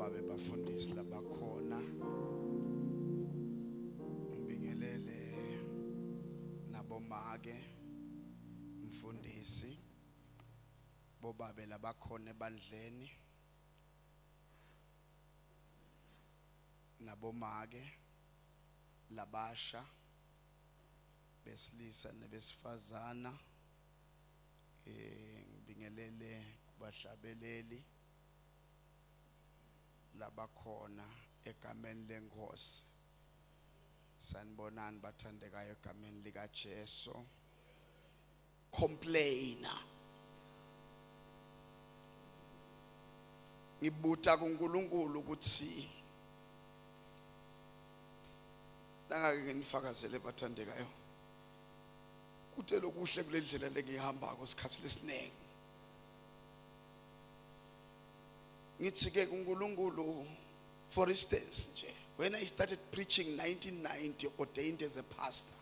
Bobabe bafundisi labakhona. Ngibingelele nabomake mfundisi bobabe labakhona ebandleni nabomake labasha besilisa nebesifazana eh ngibingelele kubahlabeleli labakhona egameni lenkosi sanibonani bathandekayo egameni lika Jesu complainer ngibuta kuNkulunkulu ukuthi nangake nginifakazele bathandekayo kute lokuhle kule ndlela lengihambako isikhathi lesiningi ngithi ke kuNkulunkulu for instance nje when i started preaching 1990 ordained as a pastor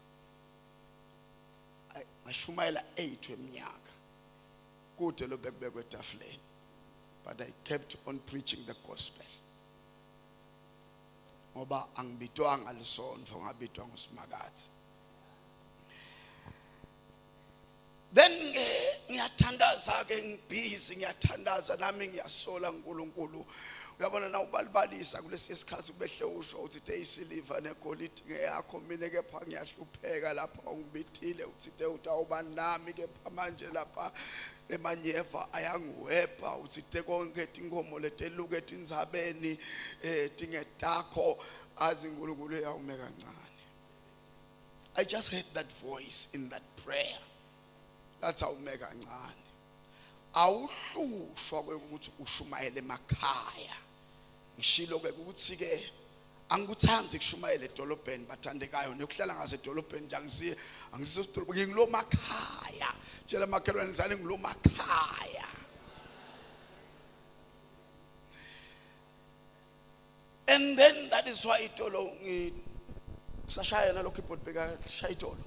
ngashumayela 8 weminyaka kude lobekubekwe etafuleni but i kept on preaching the gospel ngoba angibitwanga lisonto ngabitwa ngusimakathe then ke ngiyathandaza ke ngibhizi ngiyathandaza nami ngiyasola uNkulunkulu uyabona na ubalibalisa kulesi sikhathi kubehle usho uthi te isiliva negolide ngeyakho mina kepha ngiyahlupheka lapha ungibithile uthi te utawuba nami kepha manje lapha emanyeva ayangiwebha uthi te konke tinkomo leteluke etindzabeni eh tingetakho azi uNkulunkulu uyawume kancane I just heard that voice in that prayer. Lathi awume kancane. Awuhlushwa ukuthi ushumayele emakhaya. Ngishilo ke ukuthi ke angikuthandi kushumayela edolobheni bathandekayo nekuhlala ngasedolobheni nje angisiye angisiso sidolobha ngingilo makhaya. Tshela makhelwane ngizani ngilo makhaya. And then that is why itolo ngi kusashaya nalo keyboard bekashaya itolo.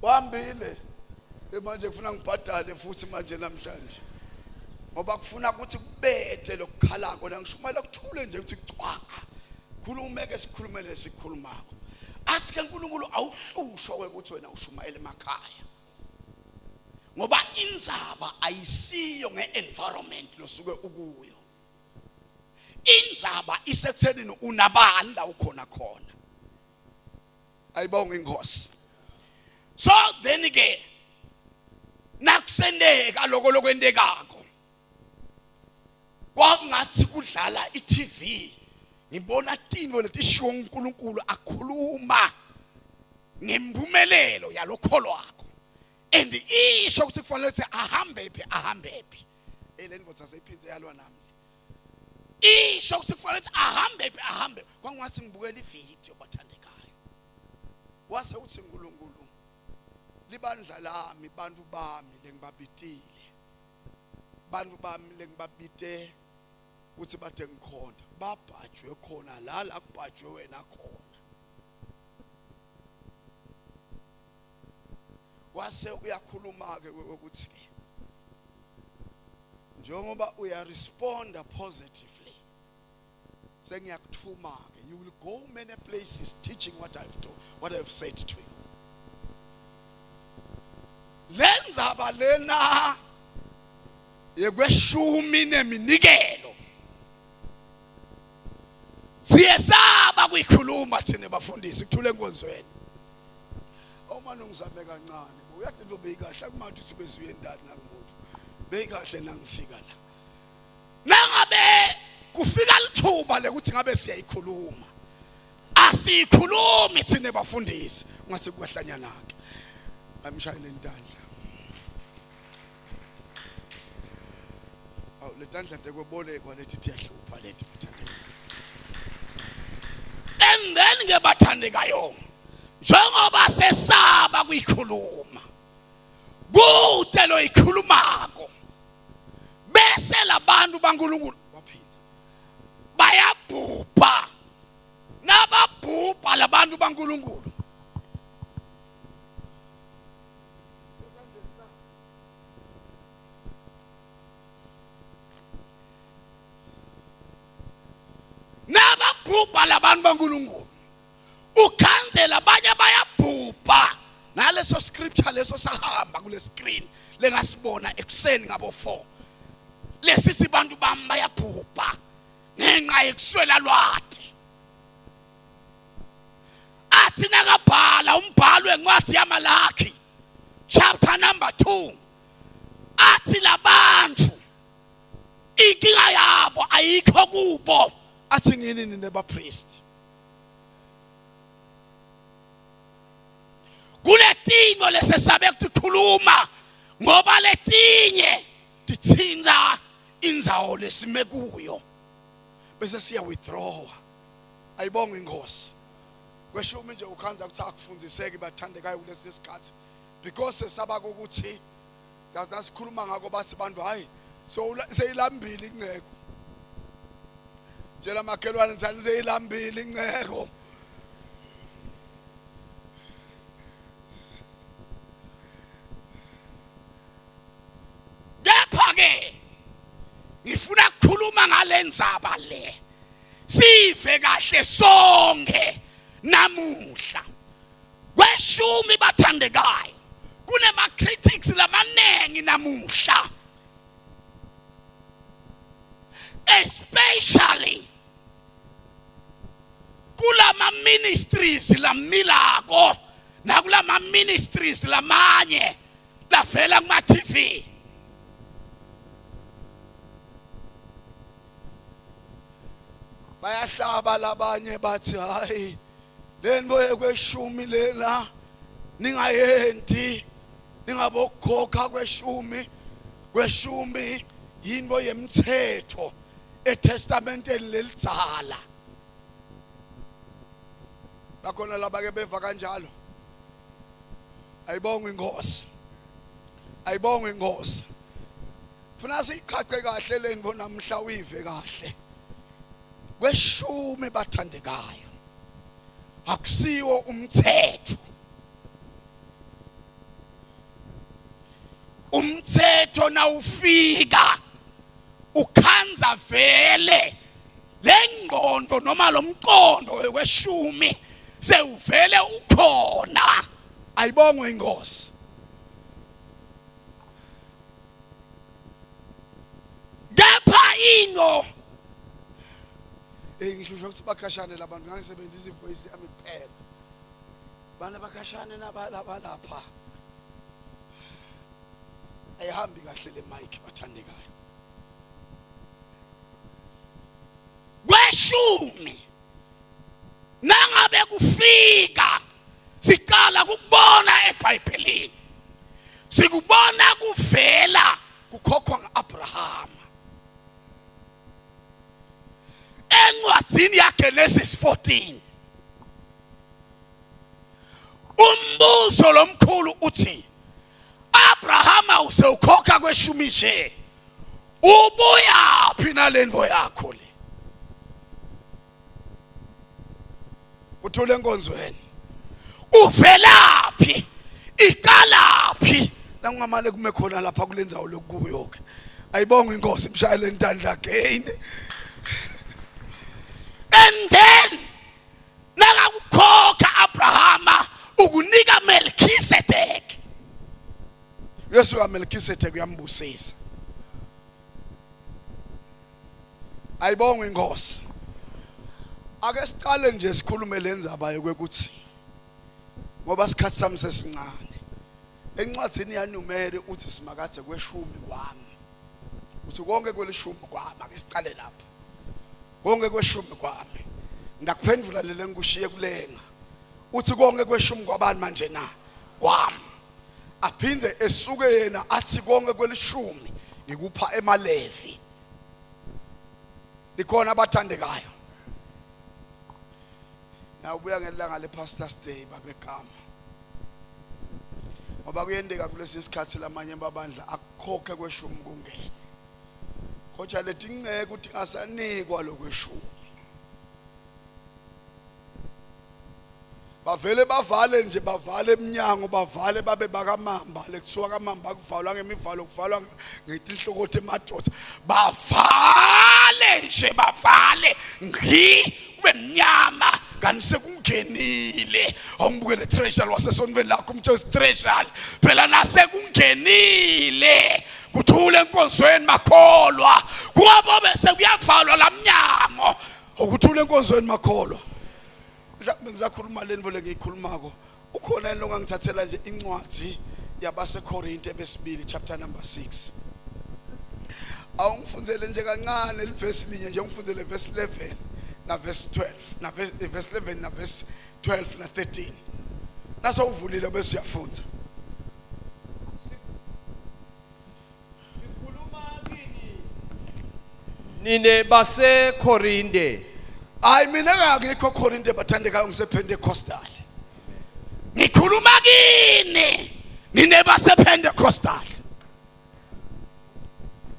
Wambile manje kufuna ngibhadale futhi manje namhlanje. Ngoba kufuna ukuthi kubethe lokukhalako la ngishumayela kuthule nje ukuthi cwa. Khulume ke sikhulumele sikhulumako. Athi ke uNkulunkulu awuhlushwa ukuthi wena ushumayela emakhaya. ngoba indzaba ayisiyo nge-environment losuke ukuyo indzaba isekuthenini unabani la ukhona khona ayibonge inkosi so then ke nakusendeka lokho lokwentekako kwakungathi kudlala i-TV ngibona tinto letishiwo uNkulunkulu akhuluma ngempumelelo yalokholo wakho and isho ukuthi kufanele ukuthi ahambe phi ahambe phi hey le ndvodza seyiphindze yalwa nami isho ukuthi kufanele ukuthi ahambe phi ahambe kwangathi ngibukela ivideo bathandekayo wase uthi uNkulunkulu libandla lami bantu bami lengibabitile bantu bami lengibabite ukuthi bade ngikhonda babhajwe khona la la kubhajwe wena khona wase uyakhuluma ke ukuthi ke njengoba uyaresponda positively sengiyakuthuma ke you will go many places teaching what I've to, what I've said to you lenzaba lena yekweshumi neminikelo siyesaba kuyikhuluma thina bafundisi kuthule enkonzweni awumane ungizame kancane uyathi into beyikahle akumathi ukuthi beziye ndani nakumuntu beyikahle nangifika la nangabe kufika lithuba lekuthi ngabe siyayikhuluma asiyikhulumi thina bafundisi ungase kukahlanyana ke amshayele intandla awu letandla tekwebolekwa lethi tiyahlupha lethi bathandeka and then ke bathandekayo njengoba sesaba kuyikhuluma kude lo ikhulumako bese labantu baNkulunkulu waphinda bayabhubha nababhubha labantu baNkulunkulu Bayabhubha labantu baNkulunkulu. Ukhanze labanye bayabhubha. Naleso scripture leso sahamba kule screen lengasibona ekuseni ngabo 4. Lesithi bantu bami bayabhubha ngenxa yekuswela lwati. Athi nakabhala umbhalo wencwadi yaMalaki chapter number 2 athi labantu inkinga yabo ayikho kubo athi ngini nina bapriest kuletinto lesesabe kutikhuluma ngoba letinye tithinta indzawo lesime kuyo bese siya withdraw ayibongwe inkosi kweshumi nje ukhanza ukuthi akufundiseki bathandekayo kulesi sikhathi because sesaba ukuthi Ngasikhuluma ngako bathi bantu hayi so seyilambile inceko. Tshela makhelwane ngithani seyilambile inceko. Kepha ke ngifuna ukukhuluma ngalendzaba le. Sive kahle sonke namuhla. Kweshumi bathandekayo kunema critics lamanengi namuhla especially kulama ministries lamilako nakulama ministries lamanye lavela kuma TV bayahlaba labanye bathi hayi lento yekweshumi lena ningayenti ningabokukhokha kweshumi kweshumi yinto yemthetho eTestamenteni lelidzala bakhona labake beva kanjalo ayibongwe inkosi ayibongwe inkosi funa siyichache kahle lento namhla uyive kahle kweshumi bathandekayo akusiwo umthetho umthetho nawufika ukhanza vele lengqondo noma lomqondo wekweshumi sewuvele ukhona ayibongwe inkosi kepha into hey ngihlushwa ukuthi bakhashane labantu ngangisebenzisa ivoice yami kuphela bana bakhashane nabalapha lapha ayihambi kahle le mic bathandekayo kweshumi nangabe kufika siqala ukubona eBhayibhelini sikubona kuvela kukhokhwa ngaAbraham encwadzini yaGenesis 14 umbuzo lomkhulu uthi Abrahama usewukhokha kweshumi nje ubuyaphi nalento yakho le uthule enkonzweni uvelaphi iqalaphi nangungamane kume khona lapha kulendzawo lokuyo ke ayibonge inkosi imshayele intandla again and then nakakukhokha Abrahama ukunika Melchizedek Yesu kaMelchizedek uyambusisa Ayibongwe inkosi. Ake siqale nje sikhulume lenzaba yokuthi ngoba isikhathi sami sesincane. Encwadzini yaNumeri uthi simakathe kweshumi kwami. Uthi konke kwelishumi kwami ake siqale lapho. Konke kweshumi kwami. Ngakuphendula lele ngikushiye kulenga. Uthi konke kweshumi kwabani manje na? Kwami. Aphinde esuke yena athi konke kwelishumi ngikupha emaLevi. Likhona abathandekayo. Ngawubuya ngelanga le-Pastor's Day babegama. Ngoba kuyendeka kulesi sikhathi lamanye amabandla akukhokhe kweshumi kungene. Kodwa letinceke ukuthi asanikwa lokweshumi. Bavele bavale nje bavale eminyango bavale babe bakamamba lekuthiwa kamamba kuvalwa ngemivalo kuvalwa ngetinhlokothi emadoda bavale nje bavale ngci kube mnyama kanti sekungenile. Awungibukele treasure wasesontweni lakho umtshela treasure phela nasekungenile kuthule enkonzweni makholwa kuwabo bese kuyavalwa lamnyango ukuthula enkonzweni makholwa. Mhlawumbe ngisakhuluma le nto lengiyikhulumako ukhona yini longangithathela nje incwadi yabaseKorinte besibili chapter number 6? Awungifundzele nje kancane livesi linye nje, ungifundzele verse 11 na verse 12 na verse 11 na verse 12 na 13. Nasewuvulile bese uyafunza. Sikhuluma kini nine baseKorinte. Hayi, mina ngakikho Korinte, bathandekayo, ngisePentecostal. Ngikhuluma kini nine basePentecostal.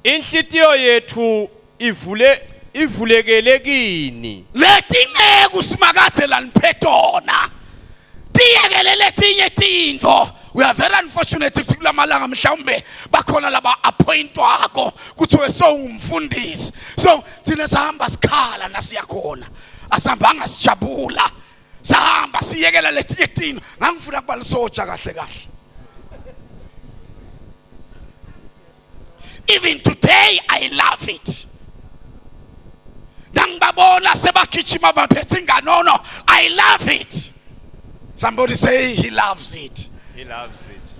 Inhlitiyo yethu ivule ivulekele kini. Letinceku Simakadze laniphe tona tiyekele letinye tintfo. We are very unfortunate ukuthi kulamalanga mhlawumbe bakhona laba appointwako kuthiwe sowungumfundisi, so thina sahamba sikhala nasiyakhona, asihambanga sijabula, sahamba siyekela letinye tintfo. Ngangifuna kuba lisoja kahle kahle. Even today I love it. Nangibabona sebagijima baphethe inganono, I love it. Somebody say he loves it. He loves it.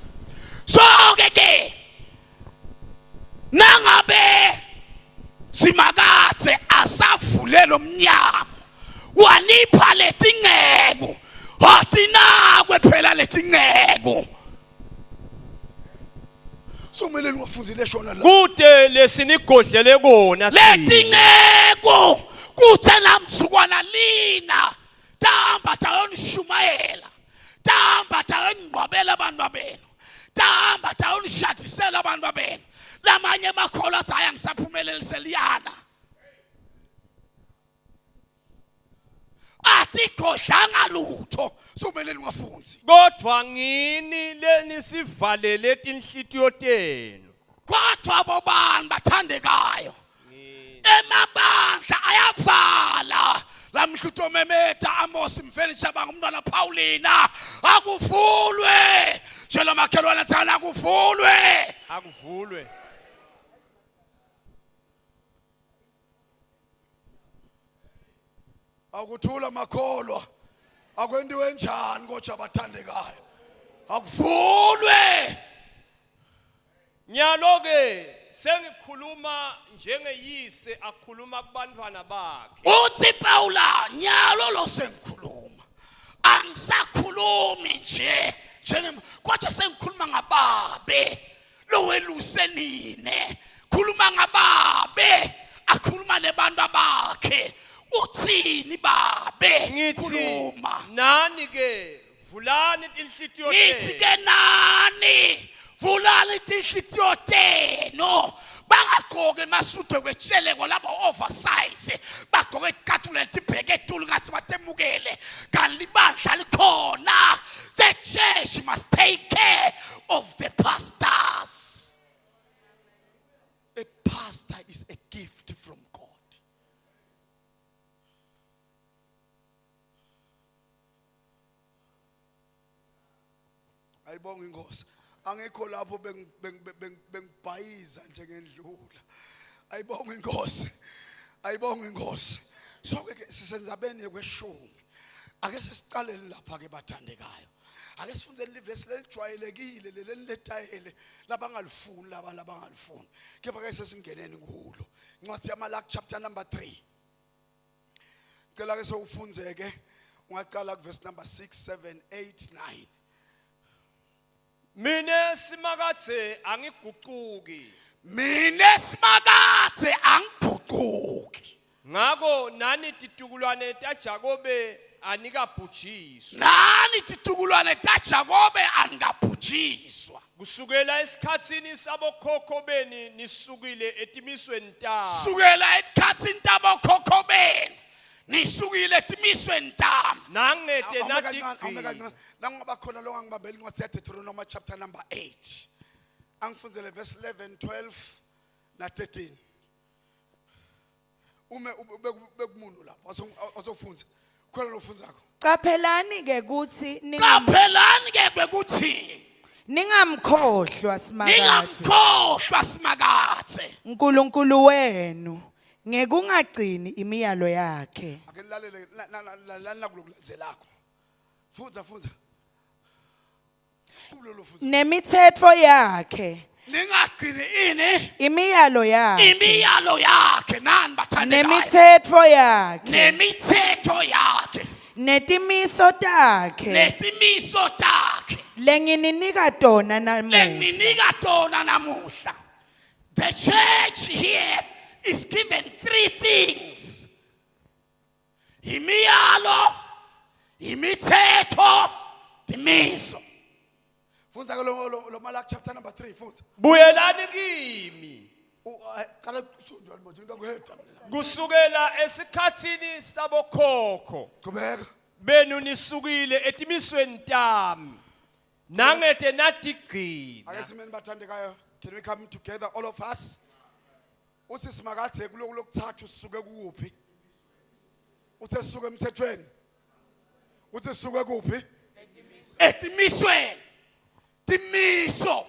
So ke ke nangabe Simakadze asavule lomnyango wanipha letinceku, atinakwe phela letinceku. Someleni wafundzile shona la. Kute lesinigodlele kona thina. Letinceku kuthe lamzukwana lina tahamba tayonishumayela, tahamba tayoningcwabela abantu babenu, tahamba tayonishadisela abantu babenu. Lamanye amakholwa athi hayi, angisaphumeleli, seliyana atigodlanga lutho. Someleni ungafunzi. Kodwa ngini lenisivalele tinhlitiyo tenu. Kodwa bobani bathandekayo? Emabandla ayavala lamhla utomemeta Amos Mfeni Shabanga umntwana Paulina, akuvulwe. Tshela makhelwane thana akuvulwe. Akuvulwe. Akuthula makholwa, akwentiwe njani kodwa abathandekayo? Akuvulwe. Nyalo ke sengikhuluma njengeyise akhuluma kubantwana bakhe. Uthi Paula, nyalo lo sengikhuluma, angisakhulumi nje njenge kodwa sengikhuluma ngababe loweluse nine. Khuluma ngababe akhuluma nebantu abakhe. Uthini babe? Ngithi khuluma. Nani ke vulani tinhlitiyo ngithi tenu. Ke nani vulani tinhlitiyo tenu. Bangagqoki emasudu ekwetsheleko labo oversize, bagqoke icathulo letibheke etulu ngathi batemukele, kanti libandla likhona. The church must take care of the pastors. A pastor is a gift from God. Ayibonga inkosi. Angikho lapho, bengibhayiza nje ngendlula. Ayibonga inkosi, ayibonga inkosi. So ke sisenzabeni yekweshumi. Ake sesicaleni lapha ke bathandekayo, ake sifundzeni livesi lelijwayelekile leleni letayele labangalifuni, laba labangalifuni, kepha ke sesingeneni kulo. Incwadi yaMalaki chapter number 3, cela ke sewufundzeke, ungaqala kuverse number 6, 7, 8, 9. Mine Simakadze angigucuki. Mine Simakadze angigucuki. Ngako nani titukulwane taJakobe anikabhujiswa. Nani titukulwane taJakobe anikabhujiswa. Kusukela esikhatsini sabokhokho beni nisukile etimisweni tami. Sukela etikhatsini tabokhokho benu nisukile etimisweni tami. Nangete Awume kancane, awume natigcina. kancane. Nangoba khona lo ngangibambela incwadi yaDeuteronomy chapter number 8, angifundzele verse 11, 12 na 13. Ume bekumuntu lapho asofundza. Khona lofundzako. Qaphelani ke kutsi Qaphelani ke kwekuthi ningamkhohlwa Simakadze. Ningamkhohlwa Simakadze. uNkulunkulu wenu ngekungagcini imiyalo yakhe. Ake nilalele lalani nakulokulandzelako. Fundza fundza. Kulolo fundza. Nemithetfo yakhe. Ningagcini ini? Imiyalo yakhe. Imiyalo yakhe nani bathandekayo. Nemithetfo yakhe. Nemithetho yakhe. Netimiso takhe. Netimiso takhe. Lengininika tona namuhla. Lengininika tona namuhla. The church here is given three things. Imiyalo, imithetho, timiso. Fundza ke lo lo Malaki chapter number 3 fundza. Buyelani kimi Qala kusondwa manje into akuheda mina. kusukela esikhatsini sabokhokho Qhubeka. benu nisukile etimisweni tami nangete natigcina Ake simeni bathandekayo. Can we come together all of us? Uthi simakathe kuloku lokuthathu sisuke kuphi? Uthe sisuke emthethweni. Uthi sisuke kuphi? Etimisweni. Timiso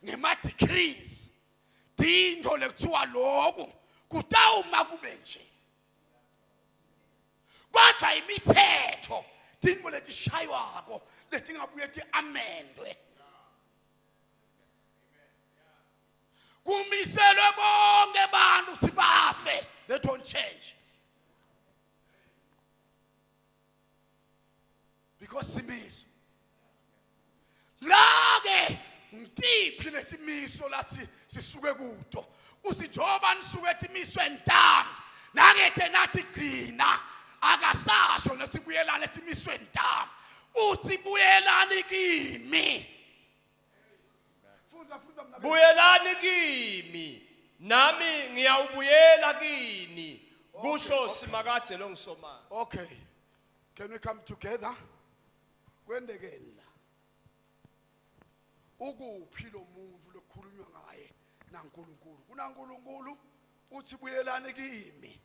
ngema decrees. Tintfo lekuthiwa lokhu kutawuma kube nje. Kodwa imithetho tintfo letishaywako letingabuye ti-amendwe. Kumiselwe bonke abantu ukuthi bafe. They don't change. Because simiso. La ke ngitiphi letimiso lathi sisuke kuto. Uthi njengoba nisuke etimisweni tami nangethe nathi gcina akasasho nokuthi buyelani etimisweni tami. Uthi buyelani kimi. Fundza fundza mna. Buyelani kimi nami ngiyawubuyela kini kusho Simakadze longisomandla. Okay. Can we come together? Kwendekeni la. Ukuphi lo muntu lokukhulunywa ngaye naNkulunkulu? KunaNkulunkulu uthi buyelani kimi.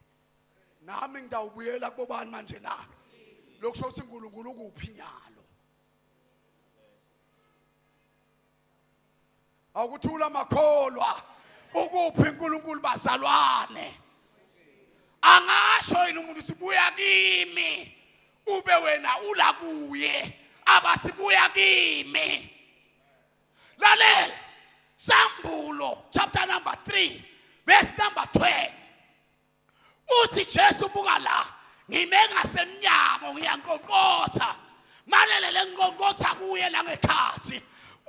Nami ngidawubuyela kubobani manje na? Lokusho ukuthi uNkulunkulu ukuphi nyalo? Awukuthula makholwa. Ukuphi uNkulunkulu bazalwane? Angasho yini umuntu sibuya kimi ube wena ula kuye abasibuya kimi. Lalela Sambulo chapter number 3 verse number 20. Uthi Jesu buka la ngime ngasemnyango ngiyanqonqotha malele lenqonqotha kuye la ngekhathi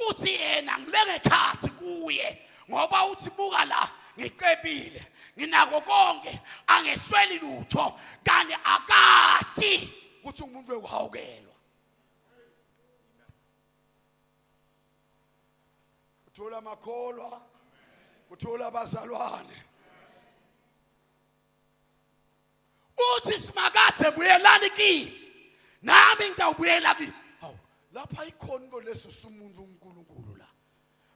uthi yena ngilengekhathi kuye ngoba uthi buka la ngicebile nginako konke angesweli lutho kanti akati kuthi umuntu wekuhawukelwa Uthola amakholwa, uthola abazalwane. Uthi simakathe buyelani kimi. Nami ngitawubuyela kimi. Hawu, lapha ikhona into leso sumuntu uNkulunkulu la.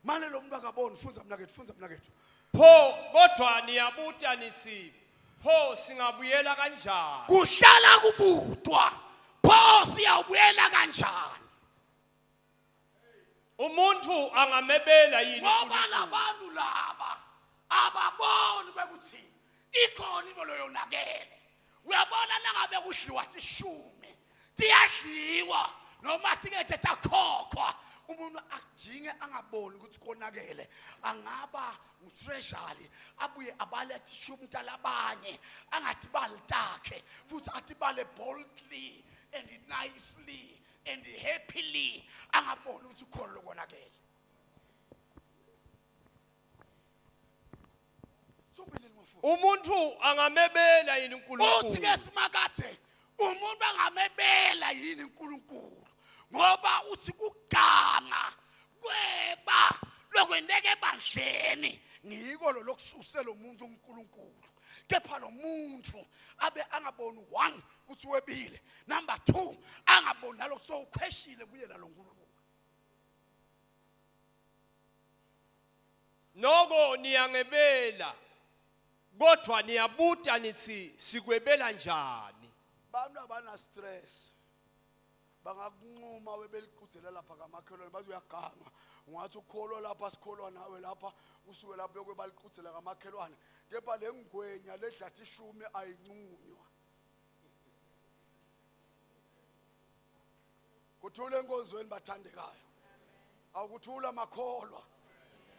Mane lo muntu akaboni, funza mnakethu, funza mnakethu. Pho kodwa niyabuta nithi pho singabuyela kanjani? Kuhlala kubutwa. Pho siyawubuyela kanjani? Umuntu angamebela yini Ngoba labantu laba ababoni kwekuthi ikhona into loyonakele. Uyabona nangabe kudliwa tishumi tiyadliwa noma tingethe takhokhwa umuntu ajinge angaboni ukuthi konakele angaba ngutreasury abuye abale tishumi talabanye angatibali takhe futhi atibale boldly and nicely and happily angaboni ukuthi ukhona lokonakele Umuntu angamebela yini uNkulunkulu? Uthi ke simakathe umuntu angamebela yini uNkulunkulu ngoba uthi kuganga kweba lokwenteka ebandleni ngiko lo lokususe lo muntu uNkulunkulu kepha lo muntu abe angaboni one ukuthi webile number 2 angaboni nalokho sowukhweshile kuyena lo nkulunkulu Noko niyangebela. Kodwa niyabuta nithi sikwebela njani? Bantu abana stress bangakunquma webeliqudzela lapha kamakhelwane bathi uyaganga ungathi ukholwa lapha sikholwa nawe lapha usuke lapho bekwebaliqudzela kamakhelwane kepha le ngwenya ledlathi ishumi ayinqunywa kuthula enkonzweni bathandekayo awukuthula makholwa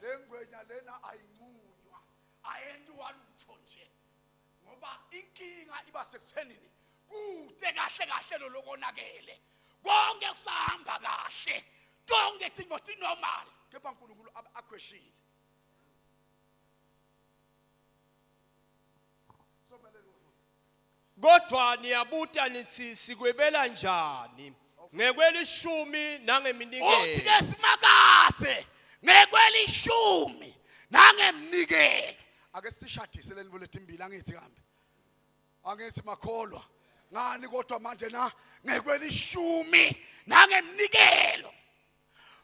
le ngwenya lena ayinqunywa ayentiwa lutho nje ngoba inkinga iba sekuthenini kude kahle kahle lo lokonakele konke kusahamba kahle tonke tintfo tinormal kepha uNkulunkulu akhweshile Kodwa niyabuta nithi sikwebela njani? Ngekwelishumi uthi nangeminikelo. ke simakathe ngekwelishumi nangemnikelo ake sishadise lento letimbili angithi kambe angithi makholwa ngani kodwa manje na ngekwelishumi nangemnikelo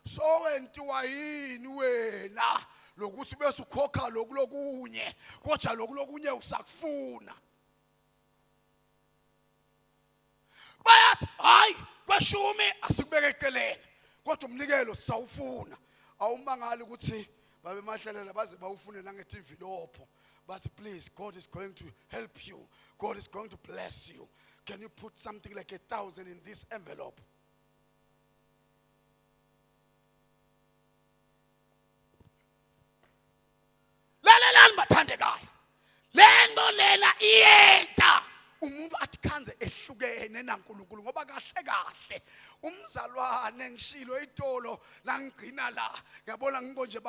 so wentiwa yini wena lokuthi bese ukhokha lokhu lokunye kodwa lokhu lokunye usakufuna bayathi hayi kweshumi asikubeke eceleni kodwa umnikelo sisawufuna awumangali ukuthi babe mahlelela baze bawufune nangetimvilopho bathi please god is going to help you god is going to bless you can you put something like 1000 in this envelope lalelani bathandekayo lento lena iyenta umuntu athi khanze ehlukene naNkulunkulu ngoba kahle kahle umzalwane ngishilo itolo langigcina la ngiyabona ngiko nje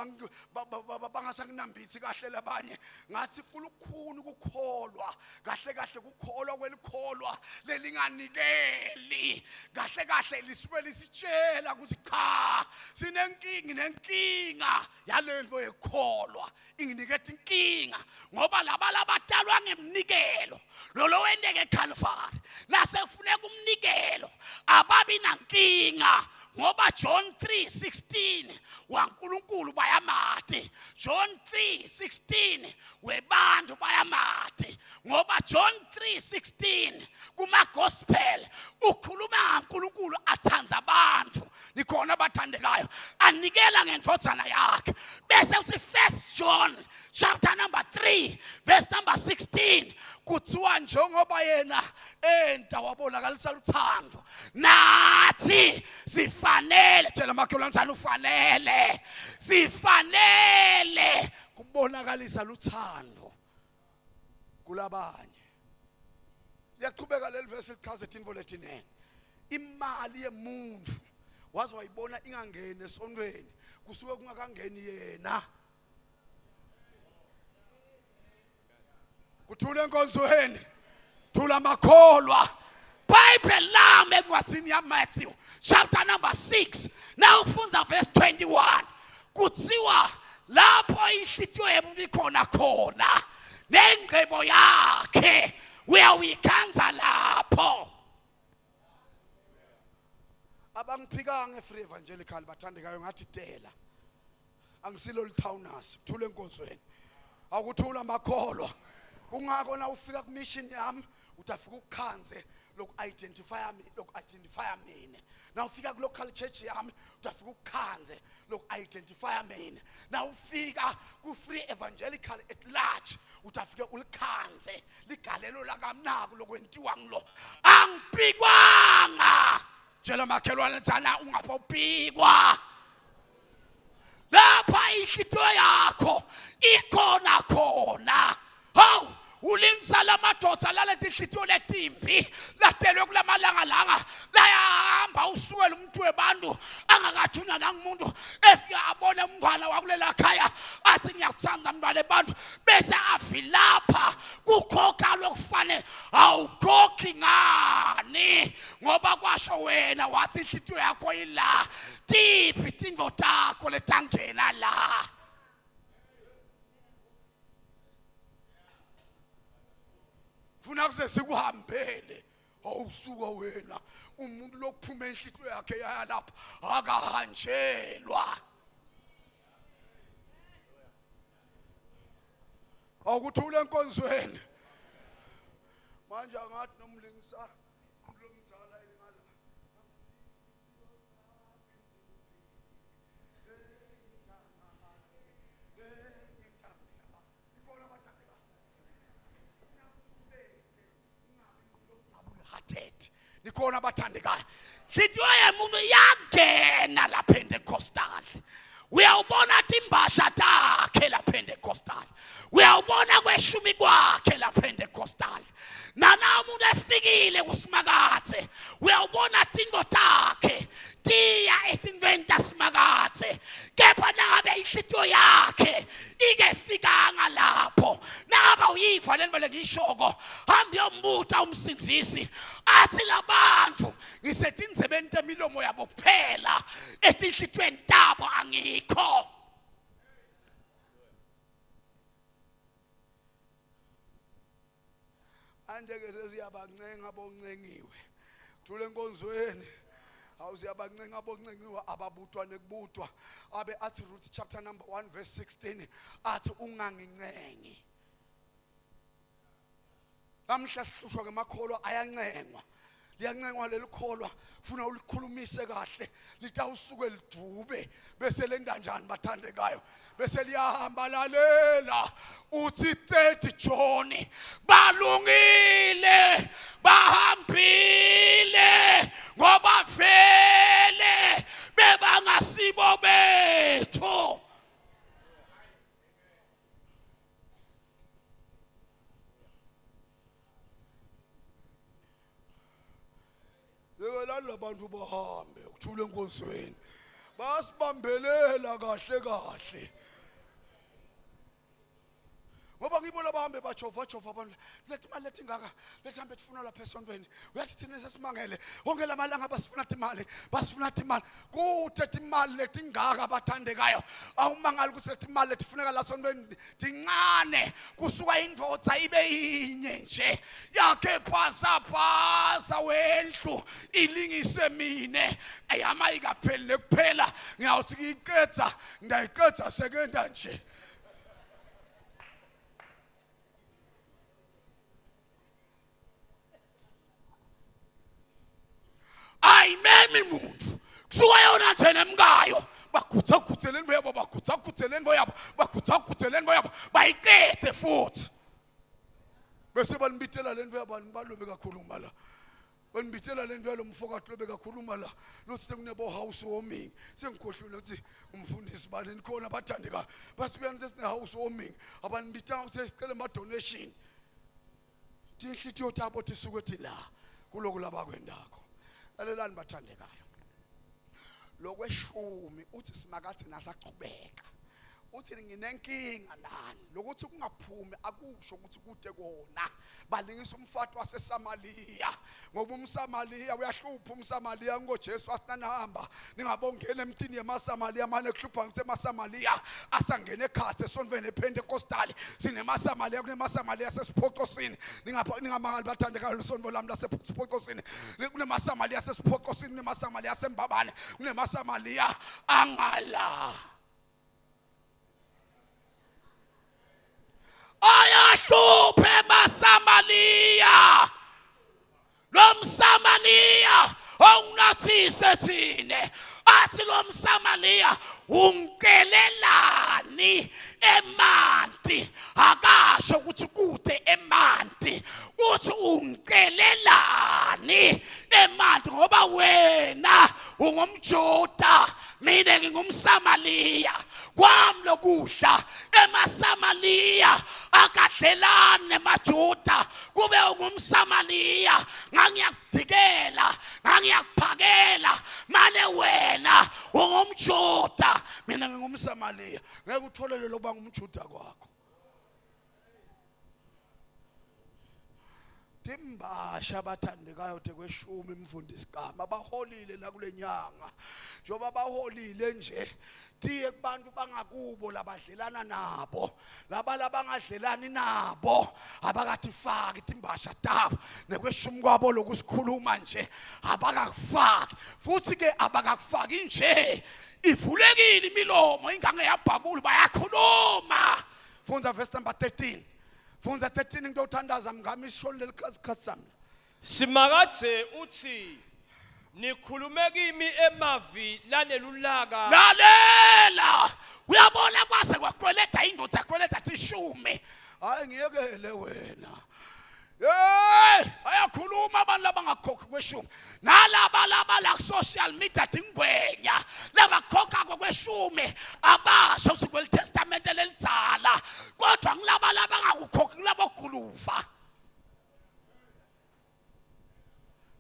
bangasakunambithi kahle labanye ngathi kulukhuni ukukholwa kahle kahle kukholwa kwelikholwa lelinganikeli kahle kahle lisuke lisitshela ukuthi cha sinenkinga nenkinga yalento yekukholwa inginiketa inkinga ngoba laba labatalwa ngemnikelo lolo wenteke eCalvary nasekufuneka umnikelo ababi nankinga ngoba John 3:16 waNkulunkulu bayamati John 3:16 webantu bayamati ngoba John 3:16 kuma gospel ukhuluma ngaNkulunkulu athanza abantu nikhona abathandekayo anikela ngendvodzana yakhe bese uthi first John chapter number 3 verse number 16 kuthiwa njengoba yena enta wabonakalisa luthando nathi sifanele tshela makhelwane njani ufanele sifanele kubonakalisa luthando kulabanye liyaqhubeka leli verse lichaza izinto letinene imali yemuntu waze wayibona ingangeni esontweni kusuke kungakangeni yena kuthula enkonzweni thula makholwa Bible lami encwadzini yaMatthew chapter number 6 nawufundza verse 21 kutsiwa lapho inhlitiyo yemuntu ikhona khona nengcebo yakhe uyawuyikhandza lapho abangiphikanga efree evangelical bathandekayo ngathi tela angisilo lithowners kuthula enkonzweni akuthula makholwa kungakho na ufika kumission yami uthi afika ukukhanze loku-identifya loku-identifya mina na ufika ku-local church yami uthi afika ukukhanze loku-identifya mina na ufika ku-free evangelical at large uthi afike ulikhanze ligalelo lakamnaku lokwentiwa ngilo angibhikwanga tshela makhelwane thana ungapha ubhikwa lapha inhlitiyo yakho ikhona khona hawu ulingisa lamadoda laleti inhlitiyo letimbi latelwe kulamalanga langa layahamba usukela umuntu webantu angakathunywa nangumuntu efika abone umntwana wakulela khaya athi ngiyakuthanda mntwana ebantu bese avilapha kukhokha lokufanele awukhokhi ngani ngoba kwasho wena wathi inhlitiyo yakho ila tiphi tintfo takho letangena la funa kuze sikuhambele awusuka wena umuntu lokuphuma enhlitiyo yakhe yaya lapha akahanjelwa. Awukuthula enkonzweni. Manje angathi nomlingisa umlomzala engala. Hearted. Nikhona abathandekayo. Nhliziyo yemuntu iyangena la Pentecostal. Uyawubona timbasha takhe la Pentecostal. Uyawubona kweshumi kwakhe la Pentecostal. Nana umuntu efikile kusimakathe uyawubona tinto takhe tiya etintweni tasimakathe kepha nangabe inhlitiyo yakhe ingefikanga lapho nangabe uyiva le nto lengiyishoko hambe uyombuta umsindzisi athi labantu ngisetindzebeni temilomo yabo kuphela etinhlitiyweni tabo angikho. Manje ke sesiyabancenga boncengiwe. Thule enkonzweni. Awu siyabancenga boncengiwe ababutwa nekubutwa. Abe athi Ruth chapter number 1 verse 16 athi ungangincengi. Namhla sihlushwa ngemakholwa ayancengwa. Liyancengwa lelikholwa funa ulikhulumise kahle litawusuke lidube bese lenda njani bathandekayo bese liyahamba lalela uthi 30 John balungile bahambile ngoba vele bebangasibo bethu. Yekelani labantu bahambe ukuthula enkonzweni. Bayasibambelela kahle kahle. Ngoba ngibona bahambe bajova jova abantu lethi imali lethi ingaka lethi hambe tifuna lapha esontweni uyathi thina sesimangele wonke lamalanga basifuna timali basifuna timali kude timali letingaka abathandekayo awumangali ukuthi lethi imali letifuneka la sontweni tincane kusuka indvodza ibe yinye nje yakhe phasa phasa wendlu ilingise mine eyama ikapheli nekuphela ngiyawuthi ngiyiqedza ngiyayiqedza sekenda nje. Ayimemi muntu kusuka yona nje nemkayo bagutsagutse lento yabo bagutsagutse lento yabo bagutsagutse lento yabo bayiqede futhi bese banibitela lento yabantu balobe kakhuluma la banibitela lento yalo mfokati lobe kakhuluma la lothi sekunebo house warming sengikhohlwile ukuthi umfundisi bani nikhona bathandeka basibuyani sesine house warming abanibitanga ukuthi sicela ama donation Tinhlitiyo tabo tisuke ti la kuloku labakwendako. Lalelani bathandekayo. Lokweshumi uthi simakathe nasachubeka. Uthi nginenkinga nani lokuthi kungaphumi akusho ukuthi kude kona balingisa umfati waseSamaria ngoba umSamaria uyahlupha umSamaria ngoJesu asinanihamba ningabongena emtini yemaSamaria mane kuhlupha ngithi emaSamaria asangena ekhathe esontweni ePentecostal sinemaSamaria kunemaSamaria sesiphocosini ningapha ningamangali bathandekayo lisonto lami lasesiphocosini kunemaSamaria sesiphocosini kunemaSamaria sembabane kunemaSamaria angala ayahluphe emaSamariya lo mSamariya awunathise thine athi lo mSamariya ungicelelani emanti akasho ukuthi kude emanti uthi ungicelelani emanti ngoba wena ungumjuda mina ngingumsamaliya kwami lokudla emasamaliya akadlelani nemajuda kube ungumsamaliya ngangiyakudikela ngangiyakuphakela mane wena ungumjuda mina ngingumsamaliya ngeke utholele lokuba ngumjuda kwakho. Timbasha abathandekayo tekweshumi mfundisi gama baholile la kule nyanga njengoba baholile nje tiye kubantu bangakubo labadlelana nabo laba labangadlelani nabo abakatifaki timbasha tabo nekweshumi kwabo lokusikhuluma nje abakakufaki futhi ke abakakufaki nje ivulekile imilomo ingange yabhabula bayakhuluma. Fundza verse number 13. Fundza 13 ngitothandaza mngami ishoni lelikhathi sami. Simakadze utsi nikhulume kimi emavi lanelulaka. Lalela! Uyabona kwase kwakweleta indoda yakweleta tishumi. Hayi ngiyekele wena. Hey, ayakhuluma abantu labangakhokhi kweshumi. Nalaba laba la social media tingwenya labakhokha kweshumi abasho ukuthi kweli testament lelidzala kodwa ngilaba labangakukhokhi kulabo guluva.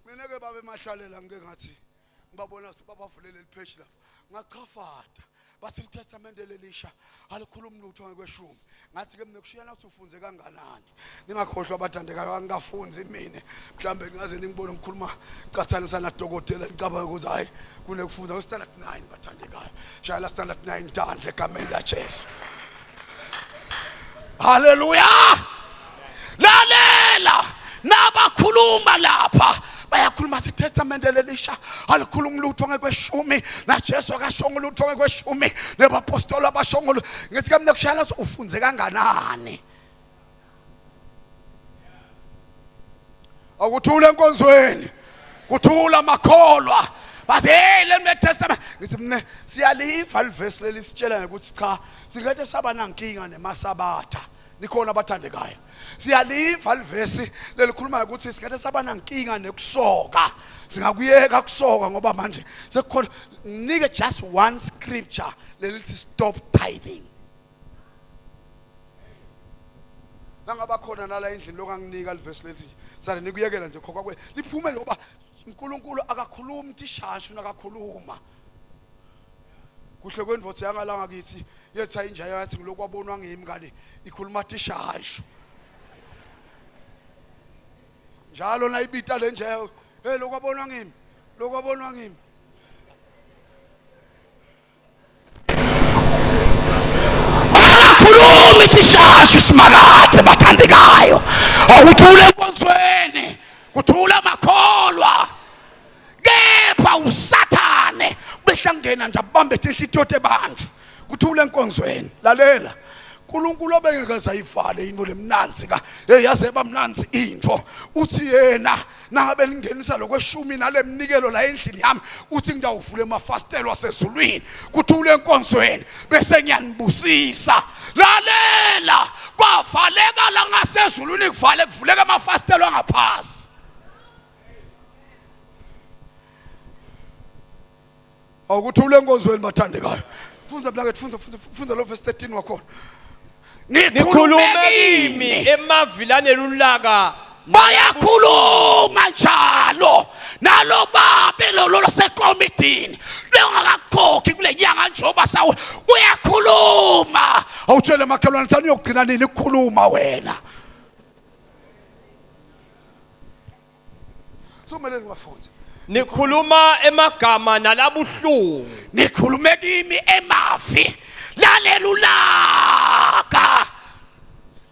Mina ke babe mahlalela ngike ngathi ngibabona sebabavulele lipheshi lapha ngachafata bathi litestamente lelisha alikhulumi lutho ngekweshumi ngathi ke mina kushiyana ukuthi ufunze kanganani ningakhohlwa abathandekayo angikafunzi mina mhlawumbe ningaze ningibone ngikhuluma cathanisa nadokotela nicabanga ukuthi hhayi kunekufunda kwe-standard 9 bathandekayo shayela standard 9 tandla egameni lajesu haleluya lalela nabakhuluma lapha bayakhuluma sitestamente lelisha alikhulumi lutho ngekweshumi naJesu akashongo lutho ngekweshumi nebapostoli abashongo ngithi ke mina kushayela ufunze kanganani Akuthula enkonzweni. Kuthula makholwa. Bathi hey le New Testament ngithi mina siyaliva livesi leli sitshela ngokuthi cha singeke saba nankinga nemasabatha. Nikhona abathandekayo. Siyaliva livesi lelikhuluma ukuthi singeke saba nankinga nekusoka. Singakuyeka kusoka ngoba manje sekukhona nginike just one scripture lelithi stop tithing. Nangaba khona nala endlini lokanginika livesi lethi sale nikuyekela nje khokha kwe liphume ngoba uNkulunkulu akakhulumi tishashu nakakhuluma kuhle kwendvodza yangalanga kithi yetha inja yathi ngilokwabonwa ngimi kani ikhuluma tishashu njalo nayibita le nja hey lokwabonwa ngimi lokwabonwa ngimi Akakhulumi tishashu simakathe bathandekayo. Akuthule enkonzweni, kuthula amakholwa. Kepha uSathane behlangena nje abambe tinhlitiyo tebantu. Kuthule enkonzweni. Lalela. uNkulunkulu obengeke azayivale into lemnanzi ka hey yaze bamnanzi into uthi yena nangabe ningenisa lokweshumi nalemnikelo la endlini yami uthi ngidawuvula emafasitelo asezulwini kuthule enkonzweni bese ngiyanibusisa lalela kwavaleka la ngasezulwini kuvale kuvuleka amafasitelo angaphasi awukuthule enkonzweni bathandekayo funza mnakethu funza funza funza lo verse 13 wakhona Nikhulume kimi emavi lanelulaka bayakhuluma njalo nalo babe lolo losekomidini longakakhokhi kule nyanga njengoba sawu uyakhuluma awutshele makhelwane thani uyogcina nini ukukhuluma wena Sumele niwafunze. Nikhuluma emagama nalabuhlungu. Nikhulume kimi emavi lalelulaka.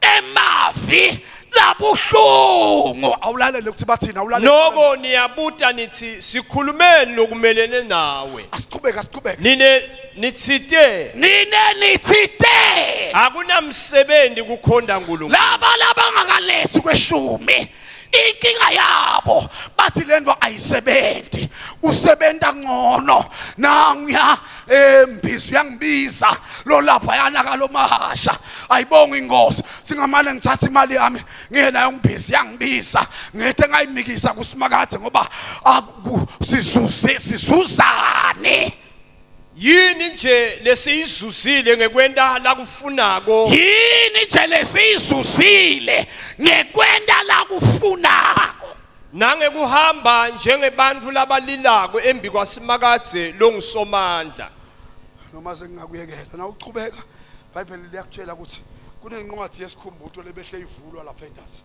Emavi labuhlungu. Awulalele ukuthi bathini awulalele. Noko niyabuta nithi sikhulumeni lokumelene nawe. Asiqhubeke asiqhubeke. Nine nitsite Nine nitsite. akunamsebenzi kukhonda uNkulunkulu. Laba labangakalesi kweshumi inkinga yabo bathi lento ayisebenzi usebenta ngcono nanguya embizo uyangibiza lo lapha yana kalomahasha ayibonga inkosi singamane ngithatha imali yami ngiye nayo ngibhizi yangibiza ngethe ngayimikisa kusimakade ngoba sizuze sizuzane Yini nje lesiyizuzile ngekwenta lakufunako? Yini nje lesiyizuzile ngekwenta lakufunako? Nangekuhamba njengebantfu labalilako embi kwaSimakadze longuSomandla. Noma sengingakuyekela na uchubeka iBhayibheli liyakutshela ukuthi kunencwadi yesikhumbuto lebehle ivulwa lapha endasi.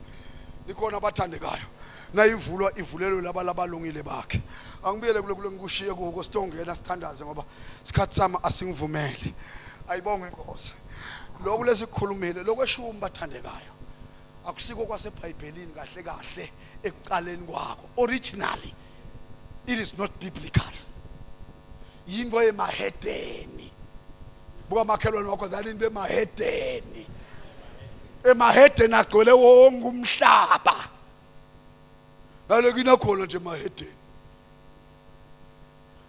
Nikhona abathandekayo. Nayivulwa ivulelwe laba labalungile bakhe. Angibuyele kule kule ngikushiye kuko sitongena sithandaze ngoba isikhathi sami asingivumeli. Ayibonge inkosi. Lokhu lesikukhulumile lokweshumi bathandekayo. Akusiko kwaseBhayibhelini kahle kahle ekuqaleni kwakho. Originally it is not biblical. Yinto emahedeni. Buka makhelwane wakho zani into emahedeni. Emahedeni agcwele wonke umhlaba. Nalekina khona nje emahedeni.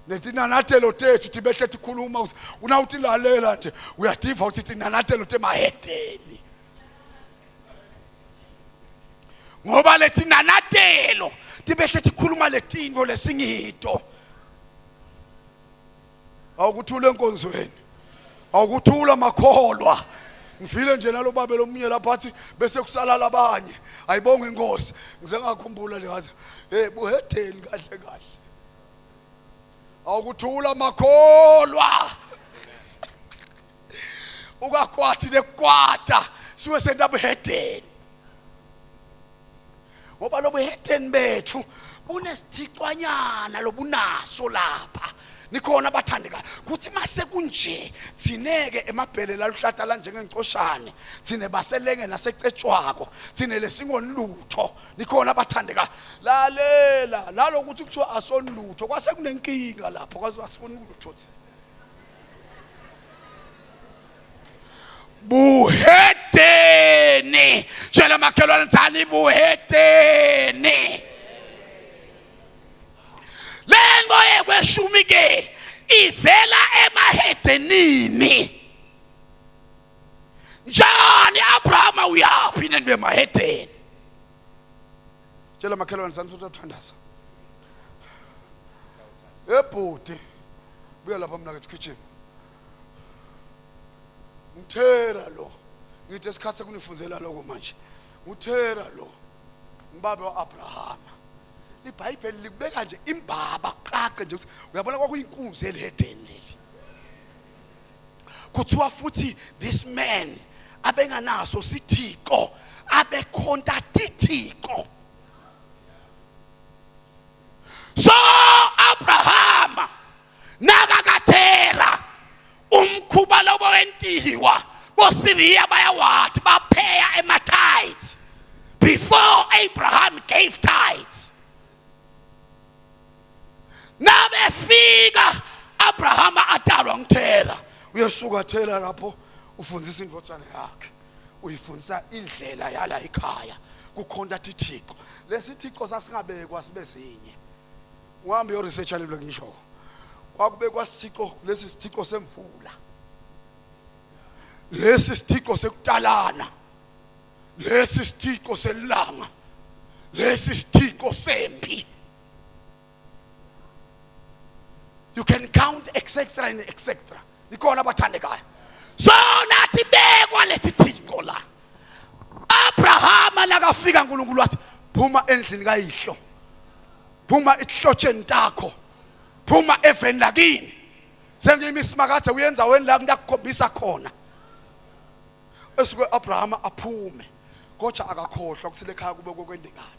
Netinanatelo tethu tibehle tikhuluma ukuthi unawutilalela nje uyativa ukuthi tinanatelo temahedeni. Ngoba letinanatelo tibehle tikhuluma letinto lesingito. Awukuthula enkonzweni. Awukuthula makholwa. Ngivile nje nalobabe lomunye lapha athi bese kusala labanye. Ayibonge inkosi. Ngize ngakhumbula nje ngathi hey buhedeni kahle kahle. Awukuthula makholwa. Ukakwati nekwata siwe sentabuhedeni. Ngoba lobuhedeni bethu bunesithicwanyana lobunaso lapha. Nikhona abathandekayo kuthi mase kunje thineke emabhele laluhlata lanjengencoshane thine baselenge nasecetshwako thine lesingonilutho nikhona abathandekayo lalela lalokuthi kuthiwa asonilutho kwase kunenkinga lapho kwaze asonilutho thina Buhedeni tshela makhelwane thani buhedeni lento yekweshumi ke ivela emahedenini njani Abrahama uyaphi nento emahedeni tshela makhelwane sami sothi uthandaza ebhuti buya lapha mna kethu kitchen ngithera lo ngithi esikhathi sekunifunzela lokho manje nguthera lo ngibabe wa-abrahama ibhayibheli likubeka nje imbaba kuqaqe nje ukuthi uyabona kwakuyinkunzi elihedeni leli kuthiwa futhi this man abenganaso sithixo abekhonta tithixo so Abrahama nakakathera umkhuba lobo wentiwa boSiriya bayawathi bapheya ema-tithes before Abraham gave tithes nabefika Abrahama atalwa nguThera uyesuka Thera lapho ufundisa indvodzana yakhe uyifundisa indlela yala ekhaya kukhonta tithixo lesithixo sasingabekwa sibe sinye uhambe yo research lelo ngisho kwakubekwa sithixo lesi sithixo semvula lesi sithixo sekutalana lesi sithixo selanga lesi sithixo sempi you can count etc and etc ikhona abathandekayo so nathi bekwa lethi thixo la Abrahama nakafika uNkulunkulu wathi phuma endlini kayihlo phuma ehlotsheni takho phuma eveni lakini sengimi simakathe uyenza weni la ngakukhombisa khona esuke Abrahama aphume kodwa akakhohlwa ukuthi lekhaya kube kokwendekani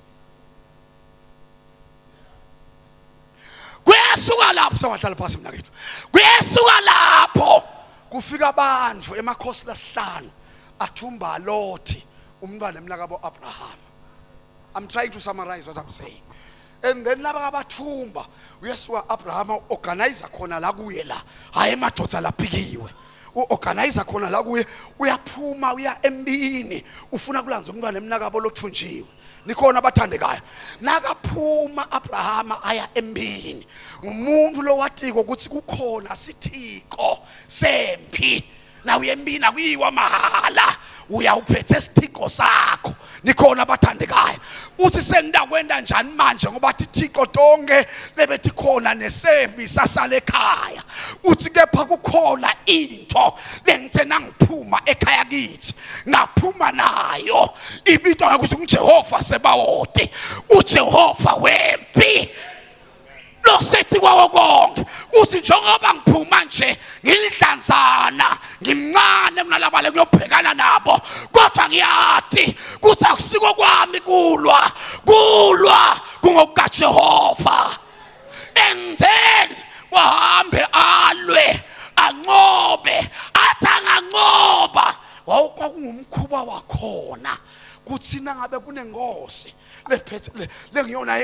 Kuyasuka lapho sengahlala phansi mina kethu. Kuyasuka lapho kufika abantu emakhosi lasihlanu athumba Lothi umntwana emnakabo Abraham. I'm trying to summarize what I'm saying. And then laba abathumba uyesuka Abraham organize khona la kuye la. Hayi emadoda laphikiwe. uorganizer khona la kuye uyaphuma uya empini ufuna kulanza umntwana emnakabo lothunjiwe nikhona abathandekayo nakaphuma Abrahama aya empini ngumuntu lowatiko ukuthi kukhona sithiko sempi na uyempini akuyiwa mahala uyawuphethe isithixo sakho nikhona abathandekayo uthi sengidakwenda njani manje ngoba thixo tonke lebethi khona nesembi sasale ekhaya uthi kepha kukhona into lengithe nangiphuma ekhaya kithi ngaphuma nayo ibitwa ngokuthi nguJehova sebawote uJehova wempi losethi kwawo konke uthi njengoba ngiphuma nje ngilidlanzana ngimncane kunalaba lekuyobhekana nabo kodwa ngiyati kuthi akusiko kwami kulwa kulwa kungokukaJehova and then wahambe alwe anqobe athi anganqoba wawukwakungumkhuba wakhona kuthi nangabe kunenkosi lephethe lengiyona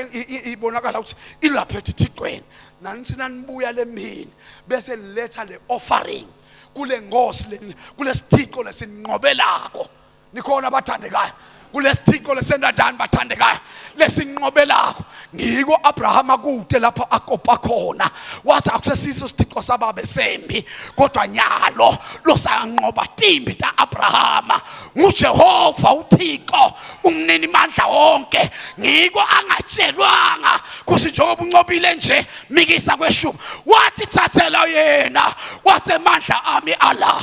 ibonakala ukuthi ilapha ethithixweni nanithi nanibuya lemini bese niletha le offering kule nkosi kulesithixo lesinqobelako. Nikhona bathandekayo kulesithixo lesendadani bathandekayo lesinqobelako ngiko Abrahama kude lapho akopa khona wathi akusesiso isithixo sababe sembi kodwa nyalo losanqoba timbi ta Abrahama nguJehova uThixo umnini mandla wonke ngiko angatshelwanga kuthi njengoba unqobile nje mikisa kweshumi wathi thathela yena wathi amandla ami ala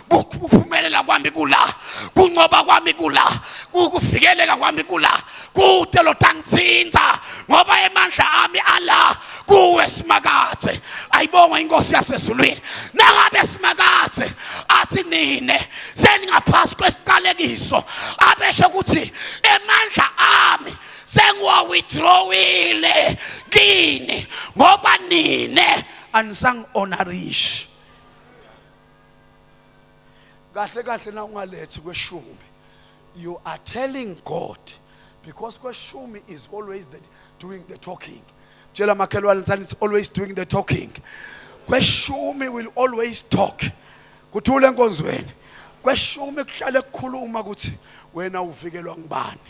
kuphumelela kwami kula kunqoba kwami kula kuvikeleka kwami kula kude lotangithinta ngoba emandla ami ala kuwe simakathe ayibongwe inkosi yasezulwini nangabe simakathe athi nine seningaphasi kwesiqalekiso abesho ukuthi emandla ami sengiwa-withdrawile kini ngoba nine anisangihonorishi kahle kahle na ungalethi kweshumi you are telling god because kweshumi is always the, doing the talking tshela makhelwane thani it's always doing the talking kweshumi will always talk kuthule enkonzweni kweshumi kuhlale kukhuluma ukuthi wena uvikelwa ngubani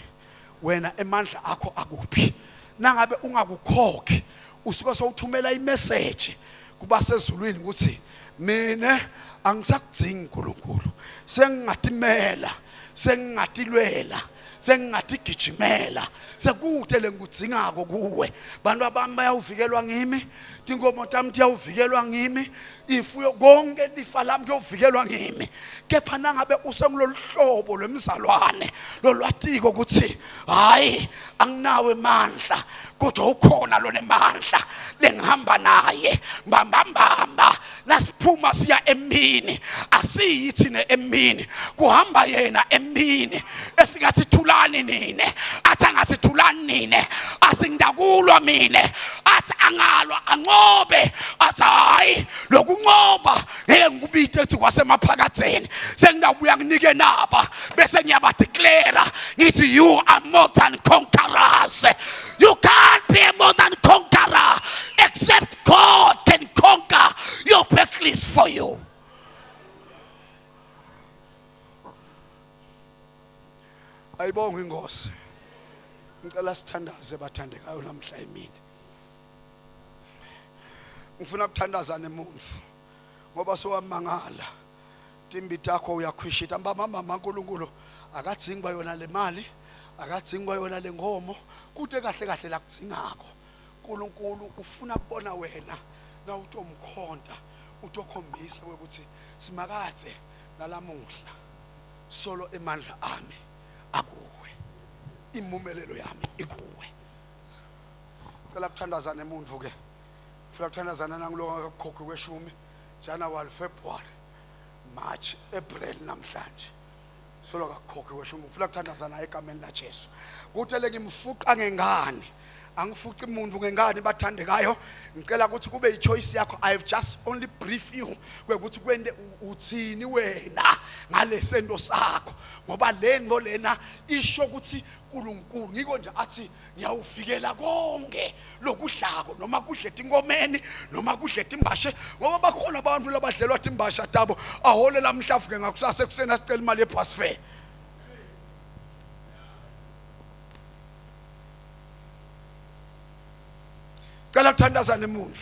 wena emandla akho akuphi nangabe ungakukhokhi usuke sowuthumela imessage kubasezulwini ukuthi mina angisakudzingi uNkulunkulu sengingatimela sengingatilwela sengingatigijimela sekude lengikudzingako kuwe bantu abami bayawuvikelwa ngimi tinkomo tami tiyawuvikelwa ngimi ifuyo konke lifa lami kuyovikelwa ngimi kepha nangabe usengulolu hlobo lwemzalwane lolwatiko ukuthi hayi anginawo emandla kodwa ukhona lonemandla lengihamba naye mbambambamba nasiphuma siya emini asiyi thina emini kuhamba yena emini efika sithulani nine athi angasithulani nine asingidakulwa mina athi angalwa anqobe athi hayi lokunqoba ngeke ngikubite ethi kwasemaphakatheni sengidawubuya nginike naba bese ngiyabadeclare ngithi you are more than conquerors you can't be a more than conqueror except God can conquer your battles for you ayibongwe inkosi ngicela sithandaze bathandekayo namhla emini ngifuna kuthandaza nemuntu ngoba sowamangala timbi takho uyakhwishita mbamba mama uNkulunkulu akadzingi kwayona le mali akadzingi kwayona le nkomo kude kahle kahle la kudzingako uNkulunkulu ufuna kubona wena na utomkhonta utokhombisa ukuthi simakathe nalamuhla solo emandla ami akuwe impumelelo yami ikuwe cela kuthandaza nemuntu ke funa kuthandazana nangulo akakukhokhi kweshumi January February March April namhlanje solo akakukhokhi kweshumi ngifuna kuthandaza naye egameni laJesu kuthi lengimfuqa ngengane angifuqi umuntu ngengane bathandekayo ngicela ukuthi kube i-choice yakho i have just only brief you kwekuthi kwente uthini wena ngalesento sakho ngoba lento lena isho ukuthi uNkulunkulu ngiko nje athi ngiyawuvikela konke lokudlako noma kudle tinkomeni noma kudle timbashe ngoba bakhona abantu labadlelwa timbasha tabo aholela mhlafuke ngakusasa ekuseni asicela imali yebus fare cela kuthandaza nemuntu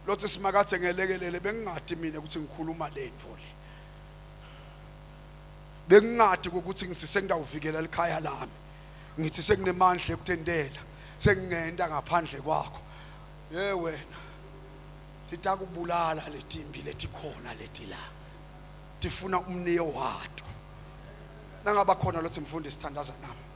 lothi simakathe ngelekelele bengingadi mina ukuthi ngikhuluma lento le bengingadi ukuthi ngisisengidawuvikela likhaya lami ngithi sekunemandla ekutendela sengingenda ngaphandle kwakho ye wena litakubulala letimbi letikhona leti la tifuna umniyo wato nangaba khona lothi mfundisi thandaza nami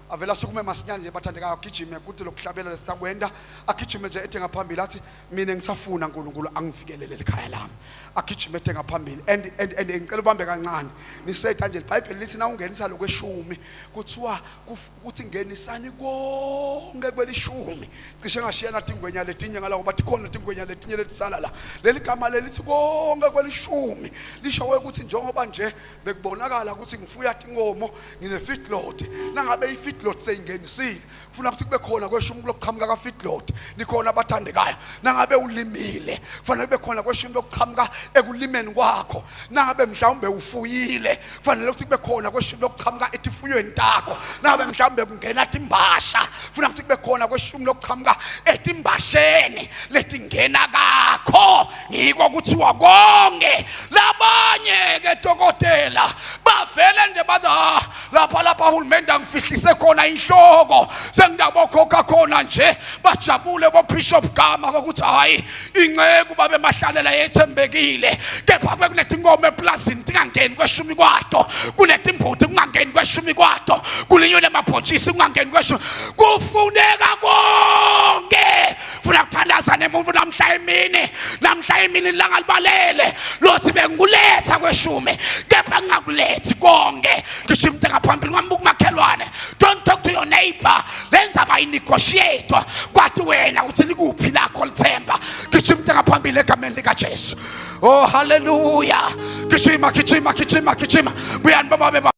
avela asukume masinyane nje bathandekayo agijime kuthi lokuhlabela lesitakwenda agijime nje ethe ngaphambili athi mina ngisafuna uNkulunkulu angivikelele likhaya lami agijime ethe ngaphambili and and and ngicela ubambe kancane nisetha nje iBhayibheli lithi na ungenisa lokweshumi kuthiwa ukuthi ngenisani konke kwelishumi cishe ngashiya nathi ingwenya letinye ngala ngoba tikhona tingwenya letinye letisala la leli gama lelithi konke kwelishumi lisho ukuthi njengoba nje bekubonakala ukuthi ngifuya tinkomo ngine-feedlot nangabe i-feed Ifeedlot seyingenisile, kufuna ukuthi kube khona kweshumi lokuqhamuka ka-feedlot. Nikhona abathandekayo? Nangabe ulimile, kufanele kube khona kweshumi lokuqhamuka ekulimeni kwakho. Nangabe mhlawumbe ufuyile, kufanele ukuthi kube khona kweshumi lokuqhamuka etifuyweni takho. Nangabe mhlawumbe kungena timbasha, kufuna ukuthi kube khona kweshumi lokuqhamuka etimbasheni letingena kakho. Ngiko kuthiwa konke. Labanye ke dokotela bavele nje bathi, ah, lapha lapha uhulumende angifihlise khona inhloko, sengidabokhokha khona nje. Bajabule boBishop Gama kokuthi hayi, inceku babe mahlalela yethembekile, kepha kube kunetinkomo eplazini tingangeni kweshumi kwato, kunetimbuti kungangeni kweshumi kwato, kulinywe nemabhontshisi kungangeni kweshumi. Kufuneka konke. Funa kuthandaza nemuntu namhla emini, namhla emini ilanga libalele lothi bengikuletha kweshumi, kepha ngingakulethi konke. Ngisho umuntu ngaphambili ungambuka umakhelwane. Don't talk to your neighbor. Lenza bayinegotiate kwathi wena uthi likuphi lakho lithemba. Gijima ngaphambili egameni likaJesu. Oh, haleluya! Gijima, gijima, gijima, gijima! Buyani baba.